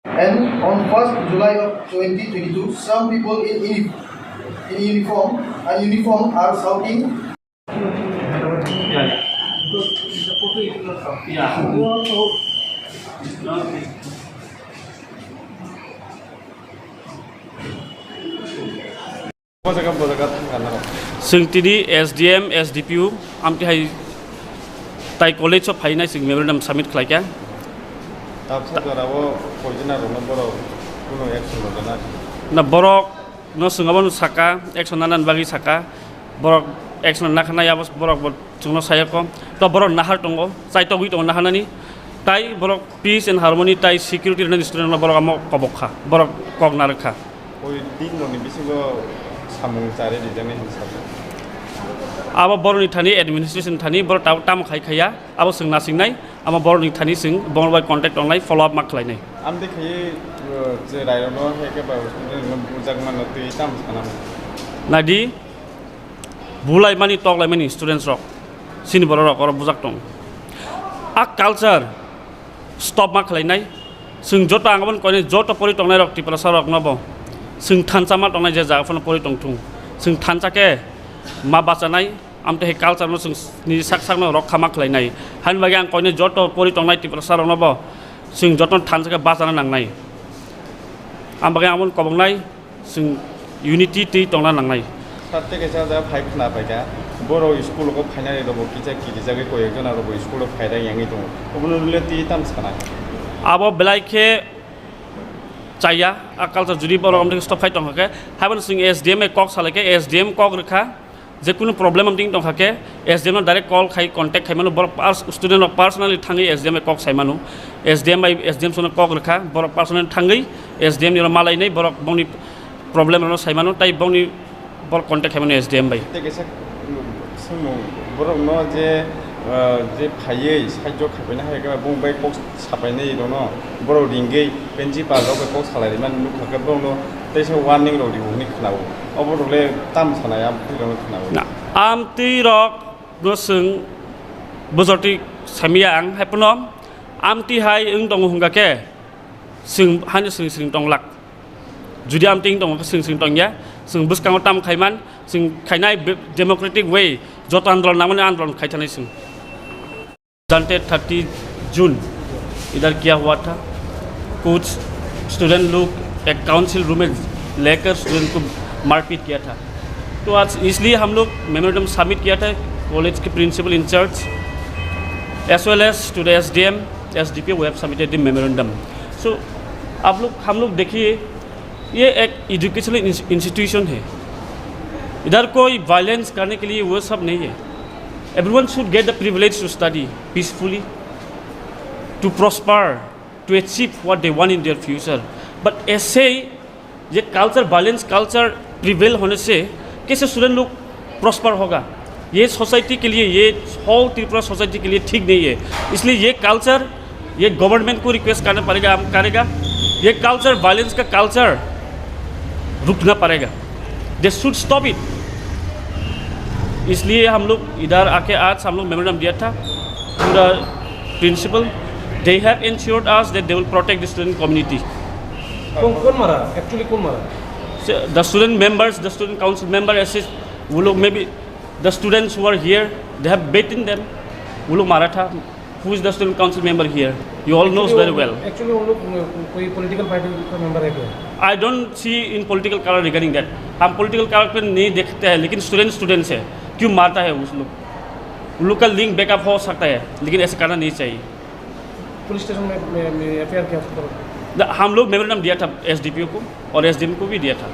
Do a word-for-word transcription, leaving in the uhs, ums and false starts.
And on first July of twenty twenty-two, some people in, uni- in uniform, ununiform are shouting. Chwng tini S D M, S D P O, amtwi hai tai college o phainai chwng memorandum submit khlaikha. Tabuk jora o poison rokno borok kunu action lojana. Na borok no chwng abono saka, action nanani bagwi saka, borok action nakhanai abo borok bo chwngno sayako. To borok nahar tongo, chaitogwi tongo naharnani. Tai borok peace and harmony tai security rwnani student rokno borok amo kobok kha, borok kok narwk kha. Oi tin rokni bisingo samung chari rijani hinwi sago. Abo borokni thani administration thani borok tabuk tamo khai khaiya, abo chwng nasingnai, amo borokni thani chwng borok bai contact tongnai, follow up ma khlainai. Amtwi khaiwi, uh, je rairokno hai khe bai student rokno bujak mano twi tamo sana. Naidi, bulaimani toklaimani students rok, chini borok rok oro bujak tong. A culture stop ma khlainai. Chwng joto ang aboni koinai joto pori tongnai rok Tiprasa rokno bo chwng thansa ma tongnai je jaga phano pori tongthung. Chwng thansa khe ma bachanai, amtwi hai culture no chwng ni sak sak no rokha ma khlainai. Hani bagwi ang koinai joto pori tongnai Tiprasa rokno bo chwng joto thansa khe bachana nangnai. Ang bagwi ang aboni koboknai. Chwng unity twi tongna nangnai. Sir, tei kaisa jaga phai khna paikha, borok school o phainani rokbo kisa kirijagwi koi ekjona rokbo school o phairang yangwi tongo. Obono related tei tamo sanai? Abo belai khe chaya, a culture jodi borok amtwi stop khai tongkha khe, haibano chwng S D M bai kok salaikhe, S D M kok rwkha. Je kunu problem amtwing tongkha khe S D M no direct call khai contact khai mano, borok pers-, student rok personally thangwi S D M bai kok sai mano, S D M bai S D M sono kok rwkha, borok personally thangwi S D M ni oro malainai borok bongni problem rokno sai mano, tai bongni borok contact khai mano S D M bai. Tei kaisa, um, swngmung borok no je, uh, je phaiwi sahajyo khapaina hai khe bong bai kok sapainai rokno borok ringwi principal rok bai kok salai rimani nukha khe borokno teisa warning rok rio hwnwi khnao. Obo rok le tamo sanai, amtwi rokno khnao. Na, amtwi rok no chwng bujortwi samiya ang, hai phano amtwi hai wng tongo hwnkha khe chwng haino chwng chwng tonglak. Jodi amtwi wng tongo khe chwng chwng tongya, chwng bwskango tamo khaiman, chwng khainai be-, democratic way joto andolon nangmani andolon khaithanai chwng. जानते thirty June इधर क्या हुआ था, कुछ स्टूडेंट लोग एक council room में लेकर स्टूडेंट को मारपीट किया था। तो आज इसलिए हम लोग मेमोरेंडम सबमिट किया था कॉलेज के principal incharge as well as to the S D M, S D P O, we have submitted the memorandum. So आप लोग, हम लोग देखिए, ये एक एजुकेशनल इंस-, इंस्टीट्यूशन है। इधर कोई वायलेंस करने के लिए वो सब नहीं है। Everyone should get the privilege to study peacefully, to prosper, to achieve what they want in their future. But ऐसे ये कल्चर, वायलेंस कल्चर प्रिवेल होने से कैसे स्टूडेंट लोग प्रॉस्पर होगा? ये सोसाइटी के लिए, ये होल त्रिपुरा सोसाइटी के लिए ठीक नहीं है। इसलिए ये कल्चर, ये गवर्नमेंट को रिक्वेस्ट करना पड़ेगा, हम करेगा। ये कल्चर, वायलेंस का कल्चर रुकना पड़ेगा। They should stop it। इसलिए हम लोग इधर आके आज हम लोग मेमोरेंडम दिया था। पूरा principal, they have ensured us that they will protect the student community। कौन, कौन मारा? एक्चुअली कौन मारा? The student members, the student council member, ऐसे वो लोग, maybe the students who are here, they have beaten them। वो लोग मारा था। Who is the student council member here? You all knows very well। Actually उन लोग, अ, कोई पॉलिटिकल पार्टी का मेंबर है क्या? I don't see in political color regarding that। हम पॉलिटिकल कलर पे नहीं देखते हैं, लेकिन स्टूडेंट स्टूडेंट्स है, क्यों मारता है उस लोग? उन लोग का लिंक बैकअप हो सकता है, लेकिन ऐसा करना नहीं चाहिए। पुलिस स्टेशन में, में, में एफआईआर किया था? हम लोग मेमोरेंडम दिया था एसडीपीओ को और एसडीएम को भी दिया था।